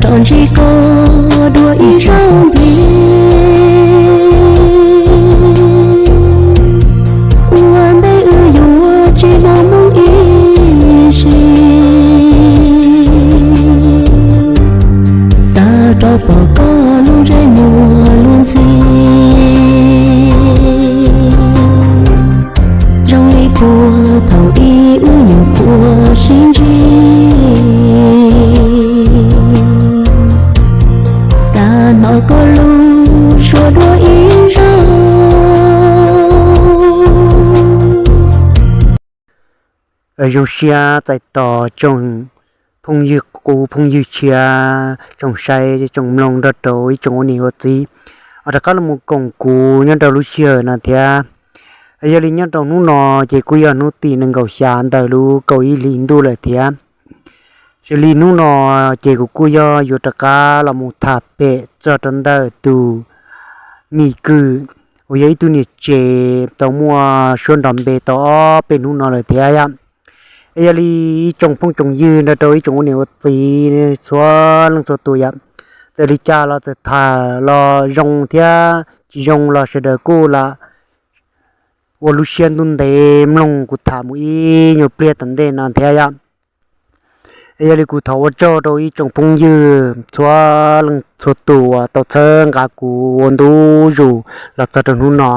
Rov ntsib koj dua ib zaug ntxiv, ua ntej wb yuav tsis hnov moo ib sim, xav rov pom koj lub ntsej muag lub ntxhi, zoo li puag thaum ub wb nyuam qhuav sib ntsib. Xav hnov koj lub suab dua ib zaug. Zoo siab txais tos tsoom phooj ywg qub phooj ywg tshiab, tsoom saib tsoom mloog nrog rau ib tsoom ua niam ua txiv uas rov qab los mus koom kuv nyob rau lub sij hawm no thiab. Yog li nyob rau hnub no ces kuj yog hnub tim nees nkaum xya ntawm lub kaum ib hlis ntuj lawm thiab. Xws li hnub no ces kuv kuj yog yuav rov qab los mus tham pem txog rau ntawm tus Mim Kws uas yog ib tug niam tsev tau muaj suab nrov npe tau ob peb hnub no lawm thiab yom. Es yog li ib tsoom phooj tsoom ywg nrog rau ib tsoom ua niam ua txiv txhua leej txhua tus yom, txawm li cas los txawm tham los zoo thiab tsis zoo los sawv daws kuj lam ua lub siab ntuj ntev mloog kuv tham mus ib nyuag pliag tom ntej no thiab yom. Es yog li kuv thov ua tsaug rau ib tsoom phooj ywg txhua leej txhua tus uas tau txhawb nqa kuv ua ntu zus los txog rau hnub no.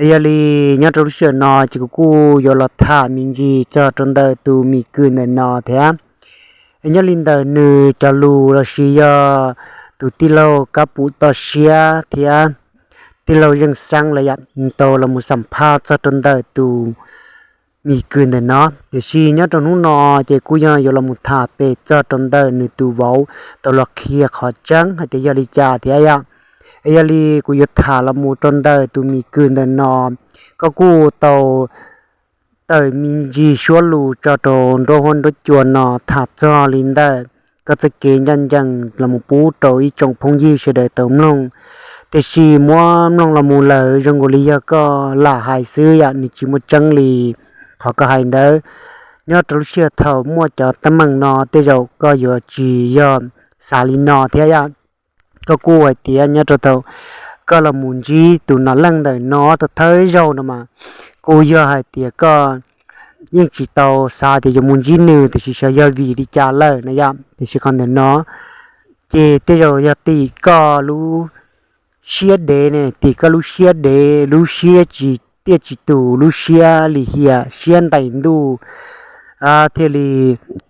Es yog li nyob rau lub sij hawm no ces kuv kuj yuav los tham me ntsis txog rau ntawm tus Mim Kws ntawm no thiab. Es nyob li ntawm nws cov lus los sis yog tus tij laug Kab Pum Toj Siab thiab tij laug Zeej Xeeb lawv yam tau los mus xam phaj txog rau ntawm tus Mim Kws ntawm no. Tiam sis nyob rau hnub no ces kuj yog yuav los mus tham pem txog rau ntawm nws tus vauv tau los qhia qhov tseeb hais tias yog li cas thiab yom. Es yog li kuv yuav tham los mus rau ntawm tus Mim Kws ntawm no, koj kuj tau tawm me ntsis suab lus tso rau nruab huab nruab cua no tham txog li ntawm koj txoj kev ncaj ncees los mus pub rau ib tsoom phooj ywg sawv daws tau mloog. Tiam sis muab mloog los mus lawm zoo nkaus li yog koj lam hais xwb yom, nws tsis muaj tseeb li qhov koj hais ntawd. Nyob rau lub sij hawm thaum muaj cov teeb meem no tej zaum koj yuav tsis yog xav li no thiab yom. Koj kuj hais tias nyob rau thaum koj los mus ntsib tus nom leej ntawm no tau thawj zaug no mas, kuj yog hais tias koj yeej tsis tau xav tias yuav mus ntsib nws, tiam sis xyov yog vim li cas lawm no yom. Tiam sis qhov ntawm no ces tej zaum yog tim koj lub siab dev ne, tim koj lub siab dev, lub siab tsis tiaj tsis tus, lub siab lim hiam, siab ntais ntuj, thiaj li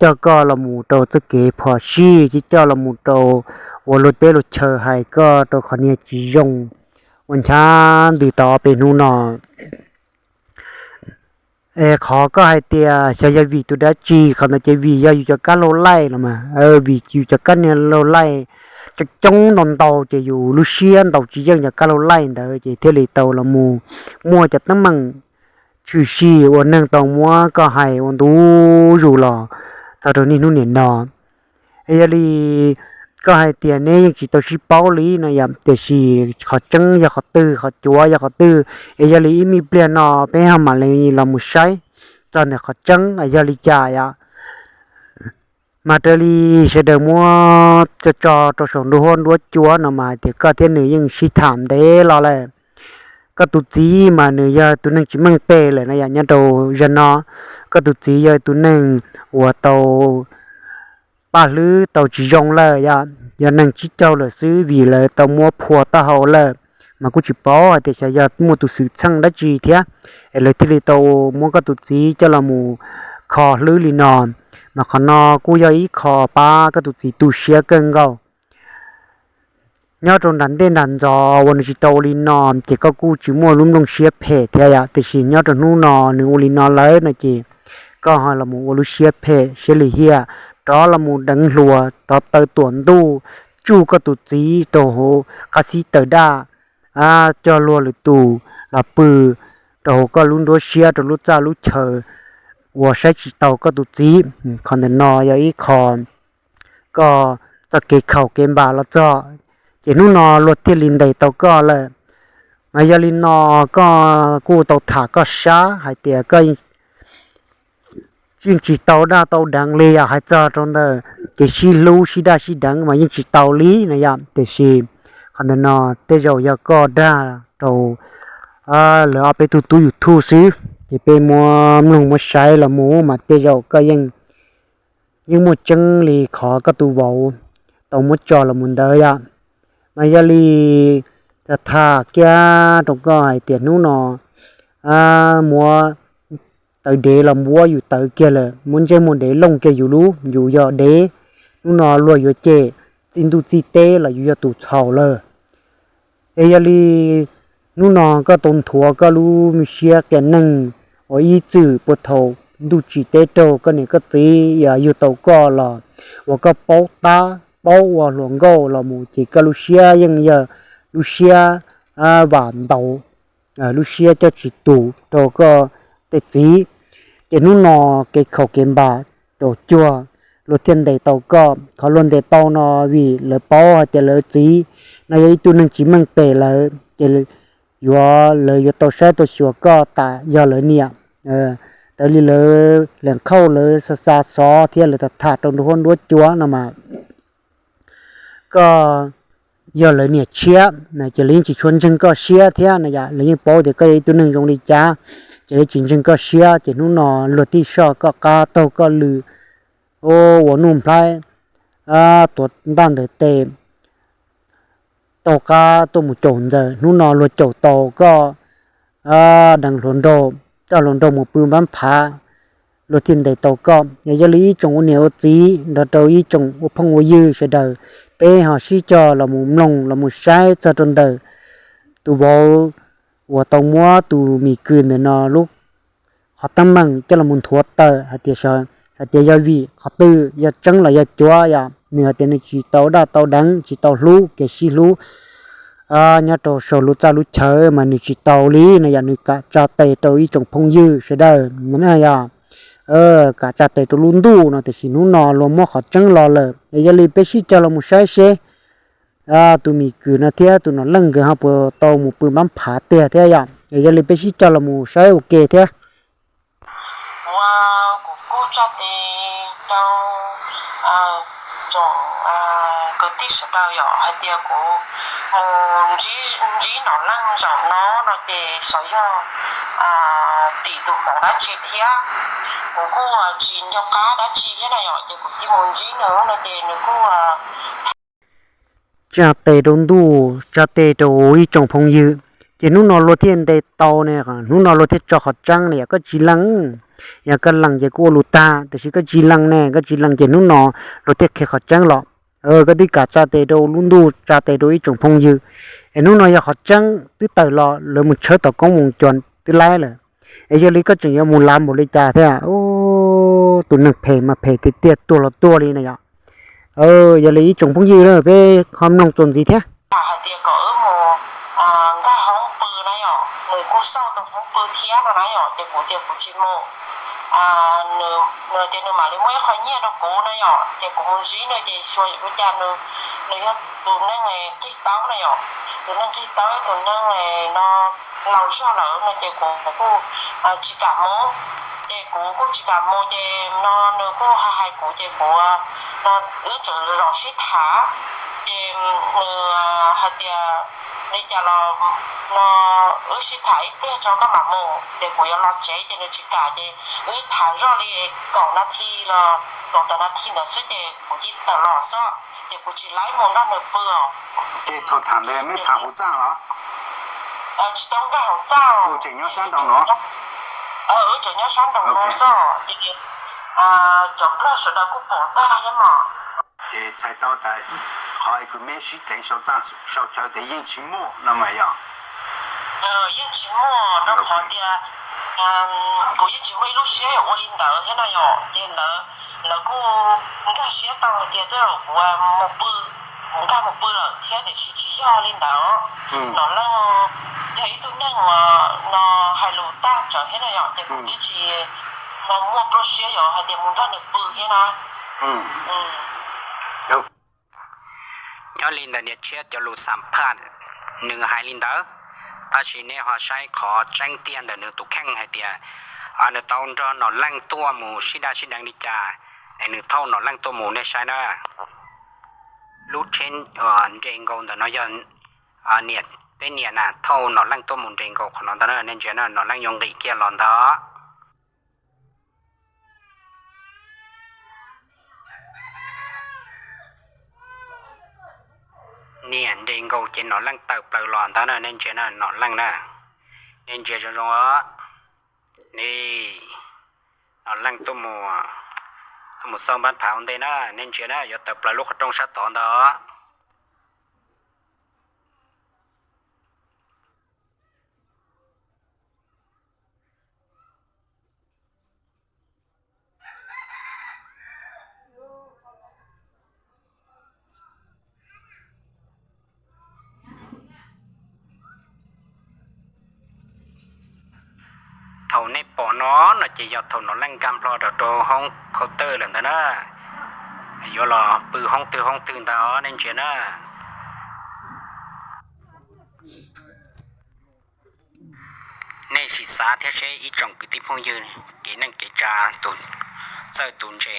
coj koj los mus rau txoj kev phom sij, thiab coj los mus rau ua luag teb luag chaw hais koj rau qhov niag tsis zoo uas ncha ntws tau ob peb hnub no. Es qhov koj hais tias xyov yog vim tus dab tsi, qhov ntawd ces vim yog yus cov kab laug laij los mas, vim yus cov kab niag laug laij coob coob ntau ntau ces yus lub siab ntaus tsis yeej cov kab laug laij ntawd ces thiaj li tau los mus muaj cov teeb meem tshwm sim uas neeg tau muab koj hais ua ntu zus los txog rau niaj hnub niam no. Es yog li koj hais tias neb yeej tsis tau sib paub li no yom, tiam sis qhov tseeb yog qhov twg, qhov cuav yog qhov twg, es yog li ib me pliag no peb ho mam li los mus saib txog ntawm qhov tseeb yog li cas yom. Mas raws li sawv daws muab tso tso rau saum nruab huab nruab cua no mas hais tias koj thiab nws yeej sib tham ntev los lawm. Koj tus txiv mas nws yog tus neeg tsis meej pem lawm na yom, nyob rau zaj no koj tus txiv yog tus neeg uas tau paj hlwb tau tsis zoo lawm yom, yog neeg tsib caug lawm xwb vim lawv tau muab phua taub hau lawm. Mas kuj tsis paub hais tias xyov yog muaj tus xwm txheej dab tsi thiab es lawv thiaj li tau muab koj tus txiv coj los mus kho hlwb li no. Mas qhov no kuj yog ib qho pab koj tus txiv tu siab kawg nkaus. Nyob rau nram ntej nram ntxov uas nws tsis tau ua li no ces koj kuj tsis muaj lub nplooj siab phem thiab yom, tiam sis nyob rau hnub no nws ua li no lawm no ces koj ho los mus ua lub siab phem siab lim hiam, rov los mus deev hluas, rov taw tuam ntuj, tsuj koj tus txiv rau hauv qab xib taws daj, coj luag lwm tus los pw rau hauv koj lub nruab siab rau lub txaj lub chaw uas saib tsis taus koj tus txiv. Qhov ntawm no yog ib qho koj txoj kev khaum kev npam los txog, ces hnub no luag thiaj li ntes tau koj lawm. Mas yog li no koj kuj tau tham koj sab hais tias koj yeej tsis tau daj tau deev li yom, hais txog rau ntawm kev sib hlub sib daj sib deev mas yeej tsis tau li no yom. Tiam sis qhov ntawm no tej zaum yog koj dag rau lawv ob peb tug tub YouTube xwb, ces peb muab mloog muab saib los mus mas tej zaum koj yeej yeej muaj tseeb li qhov koj tus vauv tau muab tso los mus ntawd yom. Mas yog li tham kiag rau koj hais tias hnub no muab tawv dev los muab yus tawv kiag lawm, muab ntsej muag dev looj kiag yus lub, yus yog dev, hnub no luag yuav cem txij ntuj txij teb los yus yog tus txhaum lawm. Es yog li hnub no koj tau nthuav koj lub me siab qias neeg uas ib txwm puag thaum ntuj tsim teb raug koj niam koj txiv yug tau koj los uas koj paub tab paub ua hluas nkauj los mus ces koj lub siab yeej yog lub siab vam ntaus, lub siab coj tsis tus rau koj tej txiv. Ces hnub no kev khaum kev npam rau cuag luag thiaj ntes tau koj. Qhov luag ntes tau no vim lawv paub hais tias lawv txiv no yog ib tug neeg tsis meej pem lawv, ces yuav lawv yuav tau saib tau xyuas koj tas yog lawv niam. Raws li lawv lees khauj lawv xa xa xov thiab lawv tham tham rau nruab huab nruab cua no mas koj yog lawv niam tshiab ces lawv yeej tsis tshua ntseeg koj siab thiab no yom. Lawv yeej paub tias koj yog ib tug neeg zoo li cas, ces lawv tsis ntseeg koj siab. Ces hnub no luag thiaj soj koj qab taug koj lw, ua nuj nplhaib tuav ntaj ntawm tes taug qab tuaj mus caum ntxawm. Hnub no luag caum tau koj deev hluas nraug, coj hluas nraug mus pw npab phav, luag thiaj ntes tau koj. Yog li ib tsoom ua niam ua txiv nrog rau ib tsoom ua phooj ua ywg sawv daws, peb ho sib cog los mus mloog los mus saib txog rau ntawm tus vauv uas tau muab tus mis kws ntawm no lub qhov teeb meem coj los mus nthuav tawm hais tias, hais tias yog vim qhov twg, yog tseeb los yog cuav yom. Nws hais tias nws tsis tau daj tau deev, tsis tau hlub, kev sib hlub nyob rau saum lub txaj lub chaw mas nws tsis tau li no yom. Nws kam tsa tes rau ib tsoom phooj ywg sawv daws yom, kam tsa tes rau lub ntuj no, tiam sis hnub no luag muab qhov tseeb los lawm. Yog li peb sib cog los mus saib seb tus mis kws no thiab tus nom leej nkawd ho puas tau mus pw npab phav tiag thiab yom. Yog li peb sib cog los mus saib ua ke thiab. Ua, kuv kuj tsa tes rau tsoom kwv tij sawv daws yom, hais tias kuv mus ntsib nom leej zaum no no ces xyov yog tim tus hmoov dab tsi thiab, kuv kuj tsis nco qab dab tsi thiab na yom, ces kuv cia mus ntsib nws no ces nws kuj tsa tes rau ntuj, tsa tes rau ib tsoom phooj ywg. Ces hnub no luag thiaj ntes tau ne, hnub no luag thiaj tso qhov tseeb ne, yog koj tsis lees, yog koj lees ces kuj ua lus tag, tiam sis koj tsis lees ne, koj tsis lees ces hnub no luag thiaj qhia qhov tseeb los. Koj twb kam tsa tes rau lub ntuj, tsa tes rau ib tsoom phooj ywg, es hnub no yog qhov tseeb twb tawm los lawv mus tshawb tom koob mus cuag twb laib lawm. Es yog li koj tseem yuav mus lav npaum li cas thiab? Tus neeg phem mas phem tiag tiag, tuag los tuag li na yom. Yog li ib tsoom phooj ywg, peb ho mloog txuas ntxiv thiab. Hais tias kom wb mus nkag hoob pw na yom, nws kuj xauj rau hoob pw thiab no na yom, ces kuv tias kuv tsis mus. Nws tias nws mam li muab ib qho nyiaj rau kuv na yom, ces kuv mus ntsib nws ces xyuas ua cas nws, nws yog tus neeg nqig taub na yom, tus neeg nqig taub, tus neeg no laus zog lawm no ces kuv kuj tsis kam mus. Ces kuv kuj tsis kam mus ces no nws kuj hais hais kuv ces kuv no wb txawm zaum sib tham, ces nws hais tias li cas los no wb sib tham ib pliag tso koj mam mus, ces kuv yuav los tsev ces nws tsis kam ces wb tham zoj li kaum nas thi los kaum tawm nas thi ntawd xwb ces kuv cia li tawm los xwb, ces kuv tsis laib mus nrog nws pw os. Ces thaum tham ntawd neb tham hauv txaj los? Tsis tau nkag hauv txaj, tseem nyob sab nraum no. Wb tseem nyob sab nraum no xwb, ces cov nplog sawv daws kuj pom tag thiab mas. Ces txhais tau tas qhov es kws meb sib txeev sau txaj sau chaw tes yeej tsis muaj no mas yog? Yeej tsis muaj rau qhov tias kuv yeej tsis muaj ib lub siab yuav ua li ntawd thiab na yom, ces lawv, lawv kuj nkag siab tau hais tias tej zaum kuv mus pw, kuv nkag mus pw lawm thiab tiam sis tsis yog li ntawd. Nom leej yog ib tug neeg uas no hais lus tag tsawv thiab na yom, ces kuv twb tsis muaj pluaj siab yuav hais tias mus nrog nws pw thiab na. Nyob li ntawm niam tshiab cov lus xam phaj, nws hais li ntawd, tab sis nej ho saib qhov tseeb tiag ntawm nws tus kheej hais tias nws tau nrog nom leej tuaj mus sib daj sib deev li cas, nws thauj Nom Leej tuaj mus nej saib na. Lub tsheb nres nkaus ntawm no yog niam, peb niam na thauj Nom Leej tuaj mus nres nkaus qhov no ntag na nej ntsia na, Nom Leej yuav nqis kiag los ntag. Niam nres nkaus ces Nom Leej tawm plaws los ntag na nej ntsia na, Nom Leej na. Nej ntsia zoo zoo os. Ni, Nom Leej tuaj mus, tuaj mus xauj npab phav ua ntej na, nej ntsia na, yuav tawm plaws lub qhov rooj sab tod ntag. Thaum nej pom no, no ces yog thaum Nom Leej nkag nplo rau rau hoob khau tawj lawm ntag na. Yuav los pw hoob twg hoob twg ntag os nej ntsia na. Nej sim xav thiab seb ib tsoom kwv tij phooj ywg, kev neej kev tsa, tus txawj tus ntse,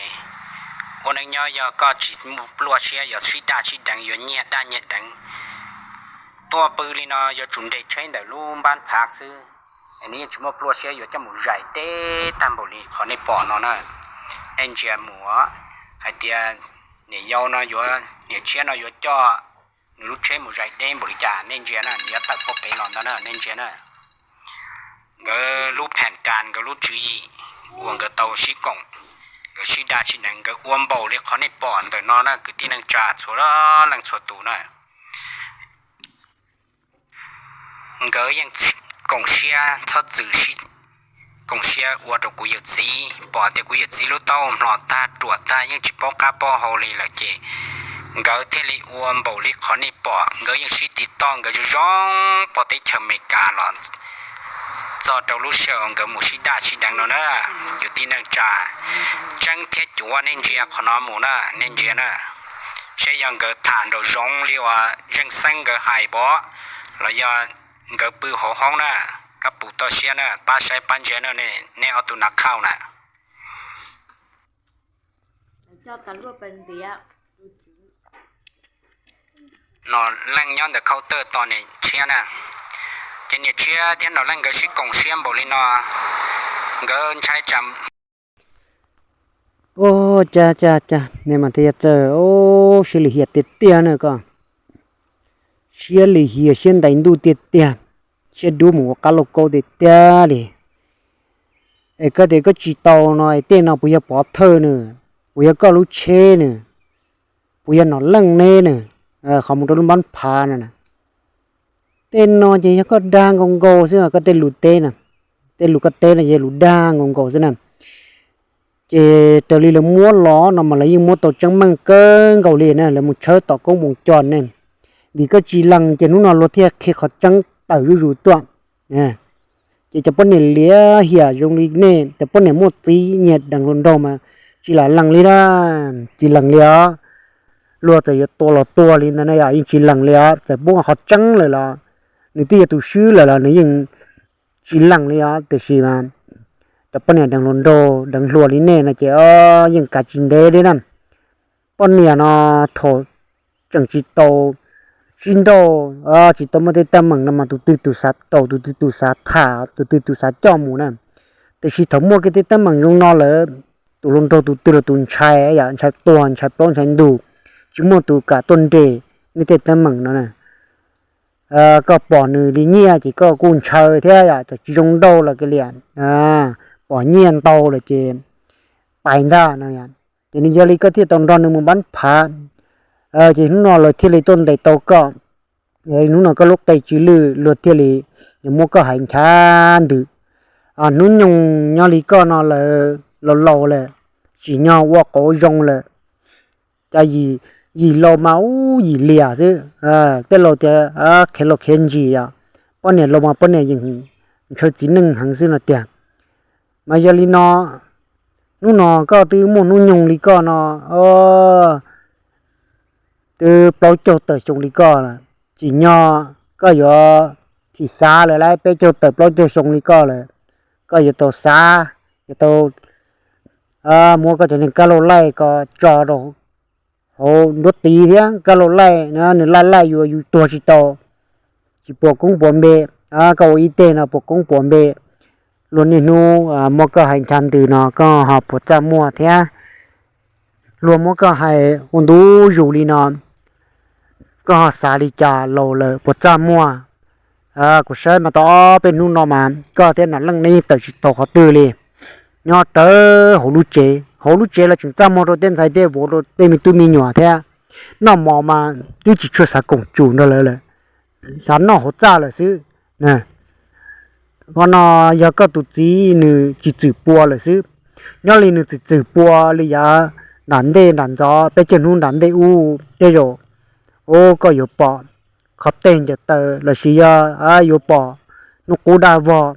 ua neej nyob yog koj tsis muaj pluaj siab yuav sib daj sib deev, yuav nyiag daj nyiag deev, tuaj pw li no yuav tsum nres tsheb ntawm lub npab phav xwb, es nws yeej tsis muaj pluaj siab yuav coj mus zais deb tag npaum li qhov nej pom no na. Nej ntsia mus hais tias niam yau no yuav, niam tshiab no yuav coj nws lub tsheb mus zais deb npaum li cas, nej ntsia na, nws yuav tawm pem pem los ntag na, nej ntsia na. Nkawd lub phem kas, nkawd lub tswv yim uas nkawd tau sib koom, nkawd sib daj sib deev, nkawd ua npaum li qhov nej pom ntawm no na kwv tij neej tsa txhua leej txhua tus na. Nkawd yeej koom siab txhob txwm, koom siab ua rau kuv yawm txiv, pom tias kuv yawm txiv lub taub hau hlo tag ruam tag yeej tsis paub qab paub hau li lawm ces nkawd thiaj li ua npaum li qhov nej pom, nkawd yeej sib tiv toj nkawd zoo zoo pog teb chaws Amelikas los txog rau lub sij hawm nkawd mus sib daj sib deev no na. Kwv tij neej tsa, tseeb thiab cuav nej ntsia qhov no mus na, nej ntsia na, seb yog nkawd tham nraum zoov li uas Zeej Xeeb nkawd hais pom los yog nkawd pw hauv hoob na. Koj pum toj siab na, pab saib pab ntsia na, nej ob tug nav khauj na. Nom Leej nyob ntawm khauj tawj tos niam tshiab na, ces niam tshiab thiab Nom Leej nkawd sib koom siab npaum li no, nkawd ntshai tsam. Ua cas cas cas nej mas thiaj yog txawj, siab lim hiam tiag tiag na koj. Siab lim hiam siab ntais ntuj tiag tiag, siab dub mus ua qab lauj kaub tiag tiag li. Es koj tias koj tsis tau no es tej no puas yog pov thawj na, puas yog koj lub tsheb na, puas yog Nom Leej neb na, qhov mus rau lub npab phav no na. Tej no ces yog koj dag nkaus nkaus xwb, koj tej lus teb na, tej lus koj teb no yog lus dag nkaus nkaus xwb na. Ces raws li lawv muab los no mas lawv yeej muab tau tseeb meej kawg nkaus li na, lawv mus tshawb tom koob moos coj ne. Vim koj tsis lees ces hnub no luag thiaj qhia qhov tseeb tawm zuj zus tuaj. Ces cov poj niam liam hiam zoo li nej, cov poj niam muaj txiv nyiag deev hluas nraug mas tsis lam lees li na, tsis lees li os. Luag txawm yuav tua los tua li ntawd na yom, yeej tsis lees li os. Txawm pub qhov tseeb lawm los, nws twb yog tus swb lawm los nws yeej tsis lees li os. Tiam sis mas cov poj niam deev hluas nraug deev hluas li nej no ces yeej kav tsis ntev li na. Poj niam no thaum tseem tsis tau sib nrauj, tsis tau muaj tej teeb meem no mas tus twg tus xav raus, tus twg tus xav tham, tus twg tus xav coj mus na. Tiam sis thaum muaj kiag tej teeb meem zoo no lawm, tus hluas nraug tus twg los tus ntshai, yam ntshai tuag ntshai plaub ntshai ntug, tsis muaj tus kam tuaj nres nej tej teeb meem no na. Koj pom nws li nyiaj ces koj kuj ntshaw thiab yom, txawm tsis zoo nrauj los kav liam, pom nyiaj ntau lawm ces pais ntag no. Ces nws yog li koj thiaj tau nrog nws mus npab phav, ces hnub no lawv thiaj li tuaj ntes tau koj. Hnub no koj lub qe tsis lwj luag thiaj li yuav muab koj hais nchav ntws. Hnub nyoog nyob li koj no lawv laus laus lawm, tsim nyog ua qauv zoo lawm. Cas yim laus mas ub yim liam xwb, tej laus tias khiav laus khiav ntsis os, poj niam laus mas poj niam yeej ntshaw txiv neej heev xwb no tiag. Mas yog li no, hnub no koj twb muaj hnub nyoog li koj no, twb plaub caug tawm xyoo li koj lawm, tsim nyog koj yuav thim xav lawm lauj, peb caug tawm plaub caug xyoo li koj lawm, koj yuav tau xav, yuav tau muab koj cov niag kab laug laij ko tso rau hauv nruab tiv thiab kab laug laij na, nws laij laij yus, yus tuag tsis tau, tsis puas koob puas npe. Koj ua ib teg no puas koob puas npe, luag niaj hnub muab koj hais ncha ntws no koj ho puas txaj muag thiab? Luag muab koj hais ua ntu zus li no, koj ho xav li cas? Laus lawm puas txaj muag? Kuv saib mas tau ob peb hnub no mas koj thiab Nom Leej neb yeej tawm tsis tau qhov twg li. Nyob rawv hauv lub tsev, hauv lub tsev los tseem txaj muag rau tej ntxhais tej vauv, rau tej me tub me nyuam thiab. Noj mov mas twb tsis tshua xav koom tsum nrog lawv lawm, xav noj hauv txaj lawm xwb. Qhov no yog koj tus txiv nws tsis txwm pua lawm xwb. Nyob li nws txwm txwm pua li yav nram ntej nram ntxov, peb caug hnub nram ntej ub, tej zaum, ub, koj yuav pom qhov teg ncaws taw lossis yog yuav pom hnub qub daj vog,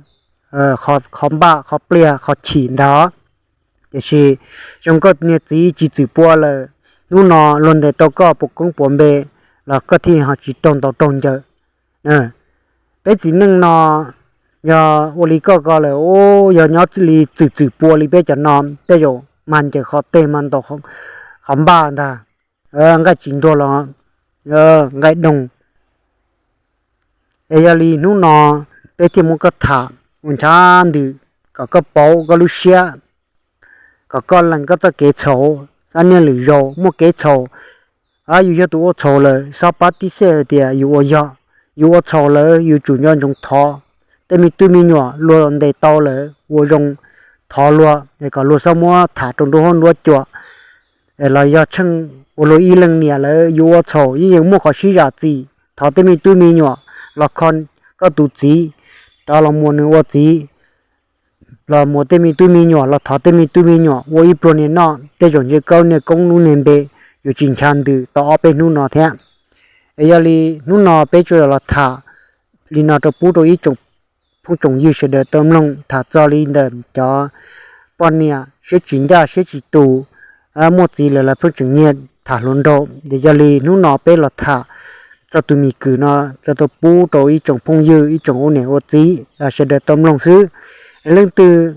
qhov npaj, qhov pliag, qhov chim ntag. Tiam sis zoo koj niag txiv tsis txwm pua lawm, hnub no luag ntes tau koj puas koob puas npe los koj thiaj ho tsis raug ntaus raug ncaws. Peb txiv neej no yog ua li koj ko lawm, yog nyob li txwm txwm pua li peb cov no, tej zaum mag ncaws qhov teg, mag ntaus qhov npaj ntag, nqaij tsis ntuag los nqaij doog. Es yog li hnub no peb thiaj muab koj tham ua ncha ntws kom koj paub koj lub siab, kom koj lees koj txoj kev txhaum, xab niaj lwm zaus muaj kev txhaum, yus yog tus ua txhaum lawm xob pab tib xej hais tias yus ua yog, yus ua txhaum lawm yus tsum nco ntsoov thov. Tej me tub me nyuam luag ntes tau lawm ua zoo thov luag es kom luag xob muab tham rau nruab huab nruab cua, los yog tsheej ua luag ib leej niam lawm, yus ua txhaum yeej yuav muaj qhov sib zam txim, thov tej me tub me nyuam los kho koj tus txiv, rov los muas nws ua txiv, los muas tej me tub me nyuam, los thov tej me tub me nyuam ua ib pluag niag noj, tej zaum ntshe koj niag koob lub niag npe yuav tsis ncha ntws tau ob peb hnub no thiab. Es yog li hnub no peb tsuas los tham li no rau pub rau ib tsoom phooj tsoom ywg sawv daws tau mloog, tham txog li ntawm cov poj niam siab tsis ncaj siab tsis tus, muaj txiv lawm los pheej tseem nyiag tham hluas nraug. Ces yog li hnub no peb los tham txog tus mim kwm no rau tau pub rau ib tsoom phooj ywg, ib tsoom ua niam ua txiv sawv daws tau mloog xwb. Es leej twg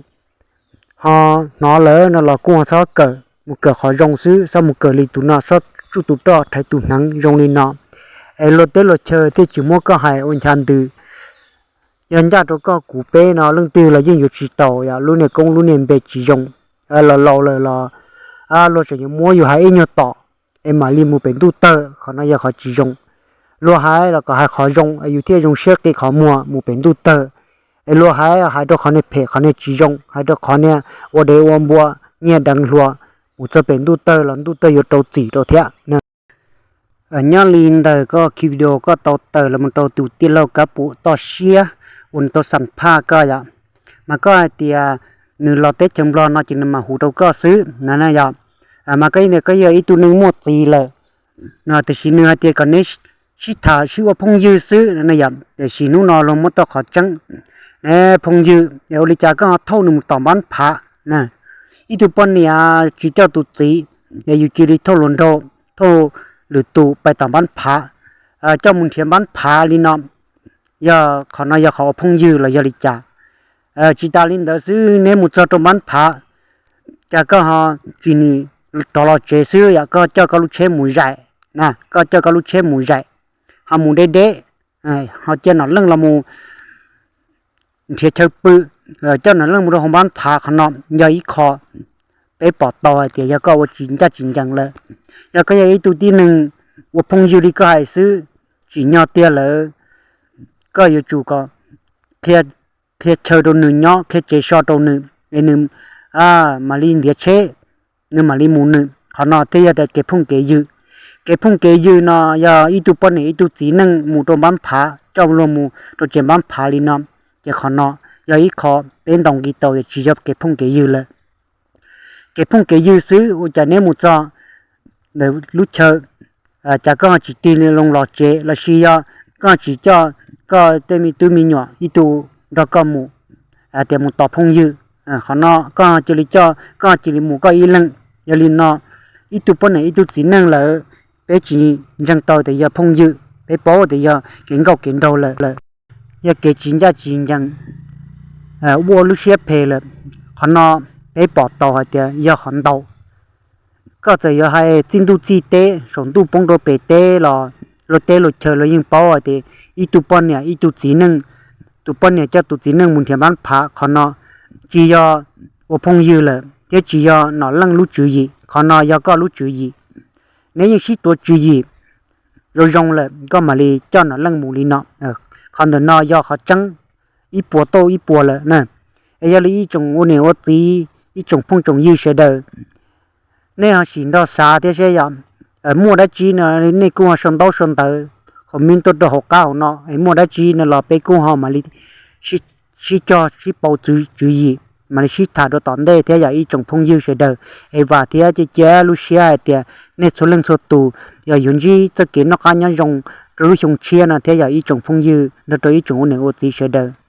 ho hnov lawm no los kuj txhob kawm, mus kawm qhov zoo xwb, txhob mus kawm li tus no, txhob tsuj tus roj rhais tus hneev zoo li no, es luag teb luag chaw thiaj tsis muab koj hais ua ncha ntws. Yog ncaj rau koj kuv peb no leej twg los yeej yuav tsis taus, yog lub niag koob lub niag npe tsis zoo, laus laus lawm los luag tseem yuav muab yus hais ib nyuag tom es mam li mus pem ntuj tawg. Qhov no yog qhov tsis zoo. Luag hais los kom hais qhov zoo es yus thiaj zoo siab qi qhov muag mus pem ntuj tawg. Es luag hais, hais rau qhov niag phem, qhov niag tsis zoo, hais rau qhov niag ua dev ua npua, nyiag deev hluas, mus txog pem ntuj tawg los ntuj tawg yuav rau txim rau thiab. Nyob li ntawm koj ki video koj tau tawm los mus rau tus tij laug Kab Pum toj siab uas nws tau xam phaj koj yom, mas koj hais tias nws los teb chaws Nplog no ces nws mam hu rau koj xwb na yom. Mas koj yeej tias koj yog ib tug neeg muaj txiv lawm no, tiam sis nws hais tias kom neb sib tham sib ua phooj ywg xwb na yom. Tiam sis hnub no luag muab tau qhov tseeb, neb phooj ywg es ua li cas koj ho thauj nws mus tom npab phav na? Ib tug poj niam tsis coj tus txiv es yus cia li thauj hluas nraug, thauj lwm tus pais tom npab phav, coj mus nrhiav npab phav li no, yog qhov no yog qhov ua phooj ywg los yog li cas? Tsis tas li ntawd xwb, neb mus txog rau npab phav, cas koj ho tsis rov los tsev xwb yom, koj coj koj lub tsheb mus zaim, koj coj koj lub tsheb mus zaim, ho mus deb deb, ho cia Nom Leej los mus nrhiav chaw pw, coj Nom Leej mus rau hauv npab phav. Qhov no yog ib qho peb pom tau hais tias yog koj ua tsis ncaj tsis ncees lawm. Yog koj yog ib tug tib neeg ua phooj ywg li koj hais xwb, tsim nyog tiag lawm, koj yuav tsum kom qhia chaw rau nws nyob, qhia tsev so rau nws es nws mam li ntiav tsheb, nws mam li mus nws. Qhov no thiaj yog tias kev phooj kev ywg. Kev phooj kev ywg no yog ib tug poj niam ib tug txiv neej mus rau npab phav, coj luag mus rau tsev npab phav li no, ces qhov no yog ib qho peb ntaus nqi tau tias tsis yog kev phooj kev ywg lawm. Kev phooj kev ywg xwb, ua cas neb mus txog ntawm lub chaw, cas koj tsis tig loo los tsev, lossis yog koj tsis coj koj tej me tub me nyuam ib tug nrog koj mus, tias mus tos phooj ywg. Qhov no koj cia li coj, koj cia li mus koj ib leeg. Yog li no, ib tug poj niam ib tug txiv neej lawm, peb tsis ntseeg tau tias yog phooj ywg, peb paub tias yog kev nkauj kev nraug lawm, yog kev tsis ncaj tsis ncees, ua lub siab phem lawm. Qhov no peb pom tau hais tias yog qhov ntau. Koj txawm yuav hais txij ntuj txij teb, saum ntuj poob rau pem teb los luag teb luag chaw los yeej paub hais tias ib tug poj niam ib tug txiv neej, tus poj niam coj tus txiv neej mus nrhiav npab phav, qhov no tsis yog ua phooj ywg lawm thiab tsis yog nom leej lub tswv yim, qhov no yog koj lub tswv yim. Neb yeej sib tuav tswv yim zoo zoo lawm koj mam li coj nom leej mus li no. Qhov ntawm no yog qhov tseeb ib puas tauj ib puas lawm na. Es yog li ib tsoom ua niam ua txiv, ib tsoom phooj tsoom ywg sawv daws, nej ho sim nrog xav thiab seb yog muaj dab tsi no nej kuj ho sau ntaub sau ntawv, comment tuaj rau hauv qab hauv no, es muaj dab tsi no los peb kuj ho mam li sib cog sib pauv tswv yim, mam li sib tham rau tom ntej thiab yog ib tsoom phooj ywg sawv daws. Es vam thiab cia lub siab hais tias nej txhua leej txhua tus yog yuav ntsib txoj kev noj qab nyob zoo rau lub xyoo tshiab no thiab yog ib tsoom phooj ywg nrog rau ib tsoom ua niam ua txiv sawv daws.